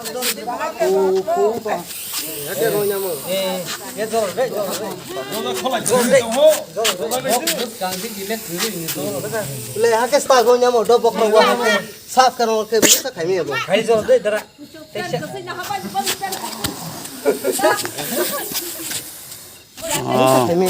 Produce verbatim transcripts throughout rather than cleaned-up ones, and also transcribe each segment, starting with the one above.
Le hake sta go nyamo do bokro go hake saf karo ke bisa khaimi abo. Khai jor de dara. Bisa khaimi.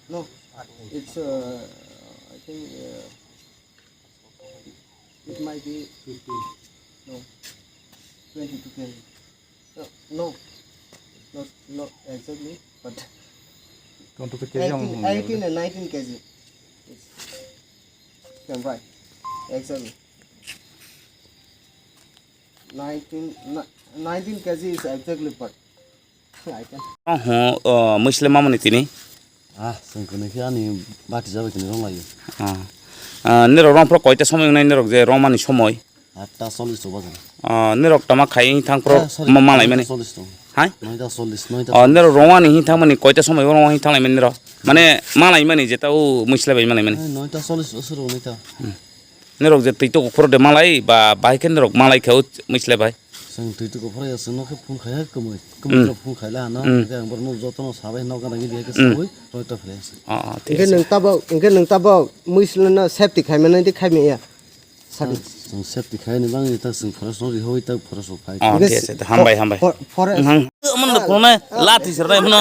No, it's, uh, I think, uh, it might be fifteen. No, twenty-two K G. Uh, no, not, not exactly, but twenty-two K G ang eighteen, eighteen and nineteen K G. It's, can right, exactly. Nineteen, ni-, nineteen K G is exactly, but I can. Oho, o, mwisle mamani tini. Ah, chwng kwnwi khe ani bati jabai kwnwi rong laio. Ah. Ah, nirok rong phro koita somoi wngnai nirok je rong mani somoi? Atta chollish to bajar. Ah, nirok tama khai thang phro Ah, sorry, ma-, malai mani. Noita chollish to. Hai? Noita chollish, noita. Ah, nirok rong ani hin thang mani koita somoi rong hin thang lai mani nirok. Mane malai mani jeta o mwisle bai malai mani. Eh, noita chollish to suru noita. Hmm. Nirok je twi tok phro de malai ba bahai khe nirok malai khe o mwisle bai. Chwng twi tuku phwrwngya, chwngno khe phone khai ha kwmwi. Kwmwi Mm. no phone khai la hano. Mm. Hwnkhe ang borokno jotono sabai hino gana gini hai khe Mm. saui roi ta phre se. Ah, ah, thik Hwnkhe ase. Nwng tabok, hwnkhe nwng tabok mwisle no safety khai mano di khai maya. Sadi. Chwng safety khai ni bang ta chwng forest no rihoi ta forest rok phai. Ah, Hwnkhe thik ase, s-, hambai, fo-, hambai. fo-, forest. Nang. Omono kono lati sirnai hwno.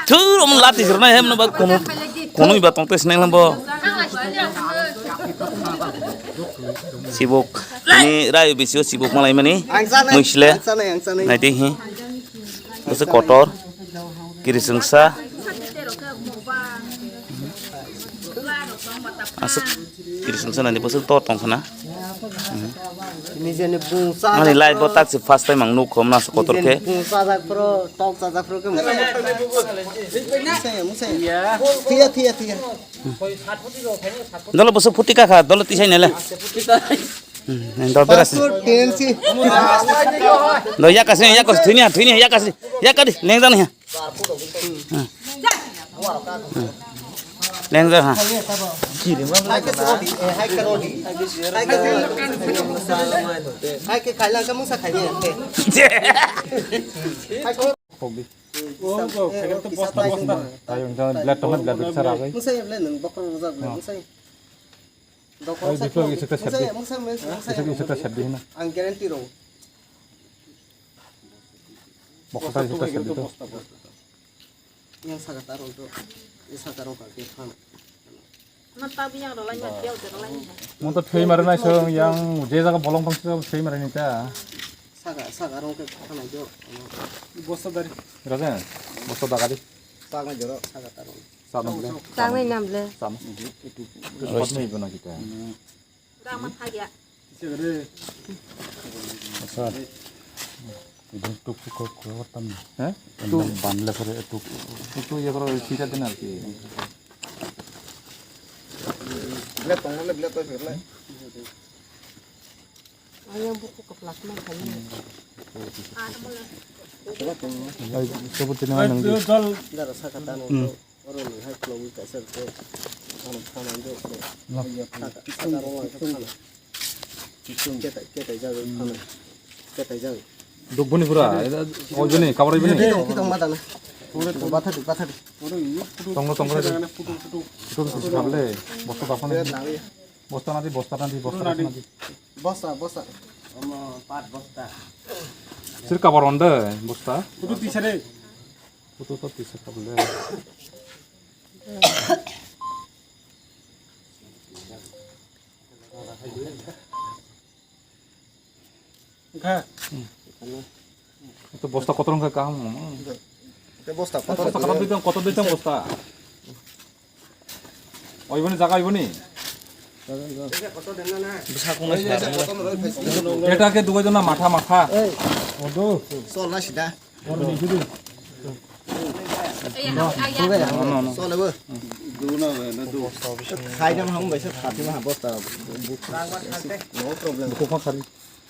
Thur omono lati sirnai hwno ba kono. Kono ba tongte sinai lambo. Sibuk. Ni rai bisio sibuk malai mani. Ang sanai, Mwisle. ang sanai, ang sanai. Naidi hi. Bose kotor. Kiri sengsa. Asuk kiri sengsa nani bose to tong khana. Nijeni bung sa Ani jak life bo pro. Tak si first time ang nuk khom na kotor Nijeni ke. Bung sa jak pro, tok sa jak pro ke. Musai, musai. Iya. Tiya, tiya, tiya. Dolo bosok phuti kakha, dolo tisai nele. Hmm, dolo beras. Passport, T N C. Do yakas ni, yakas, thini, thini, yakas, yakadi, lengdan ya. Hmm. Hmm. Lengdan ha. Hai ke sodi, eh, hai ke rodi. Hai ke khailang kamu sa khai ni. Hai ke Tayong jang blood tong blood bisa rabai. Musai ble nang doktor rojak ble musai. Doktor Oi, sa doktor isa ka musai, serbi. Musai, musai, musai. Isa ka serbi na. Ang guarantee ro. Bokta isa ka serbi to. Yang saka taro to. Yang saka ro ka ke thang. Mo to thwi mare nai song yang je jaga bolong tong se thwi mare ni ta. Saka, saka rong ke khana jo. Bosta dari. Raja, bosta daga di. Saka joro, saka taro. Sama ble. Tangnai nam ble. Sama. Itu spot ni ibu nak kita. Rama thagya. Asa. Ibu tuk tuk kok kok tam. Hah? Tam ban le kore tuk. Itu ya kore sida din ar ki. Ble tong le ble to le. Ayang buku keplak mah kali. Ai, sebut ini mana, Dara saka tano Hmm. to. Oro ni hai klo wi kaisa to. Ano phana do. Saka, saka rong lang phana. Ketai, ketai jago phana. Ketai jago. Duk buni pura, ojoni, kabar buni. Kita, kita mata na. Pura to batha di, batha di. Tongno, tongno. Putu, putu. Putu, putu, putu, putu. Bosta daphne. Bosta nadi, bosta nadi, bosta nadi. Bosta, bosta. Omo pat bosta. Sir kabar on de, bosta. Kutu tisare. Kutu to tisa kabar de. Kha. To bosta kotor wngkha kaham wngma. Te bosta kotor. Bosta kotor dui tong, kotor dui tong bosta. Oiboni jaga oiboni. Bwsakung nai swnam. Eta khe dugai dona matha matha. Chol na sida. No, no, no. Chol ebo. Khai dam ham bai sa thati ma bosta. No problem. Buku phang khari.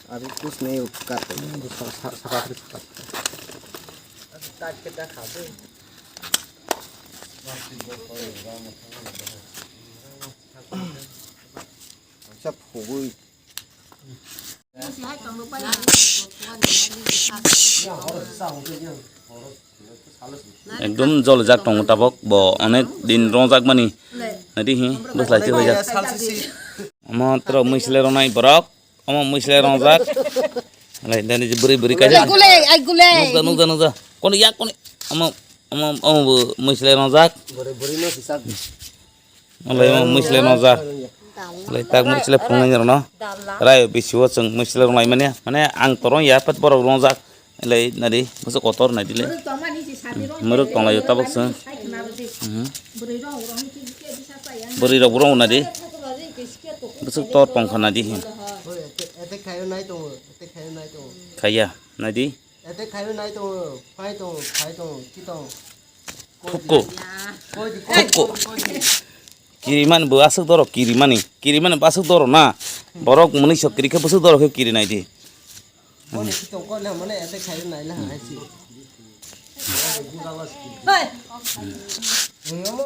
Abi kuch nahi ho, cut kar do. Sa-, sa-, saka khari cut. Sab hogoi. Ekdom jolijak tongo tabok, bo onek din rongjakmani. Nadi hi, bwslai twi hoijak. Omo tro mwisle ronai borok, omo mwisle rongjak. Lai, dani je bwrwi bwrwi kaisa. Ai gule, ai gule. Nukja, nukja, nukja. Kono yak kono, omo, omo, omo bo mwisle rongjak. Bwrwi, bwrwi no si sak. Alai mo mwisle rongjak. Alai tak mwisle phungnai rwno. Rai bisi o chwng mwisle ronglai mani. Mane ang torong ya pet borok rongjak. Alai nadi bwswk kotor nadi le. Muruk tonglai o tabuk chwng. Mhm. Bwrwi rok bo rong nadi. Bwswk tor tong kha nadi hin. Ete khayo nai tongo, ete khayo nai tongo. Khaya nadi. Ete khayo nai tongo, phai tongo, khai tongo, ki tongo. Thukko. Koi di, koi di, Thukko. Koi di. Kirimani bo aswk doro, kirimani. Kirimani bo aswk doro na. Borok mwnwi sok kiri khe bwswk doro khe kiri nai di. Mone ki tong kor le mone ete khayo nai le hai si. Hey.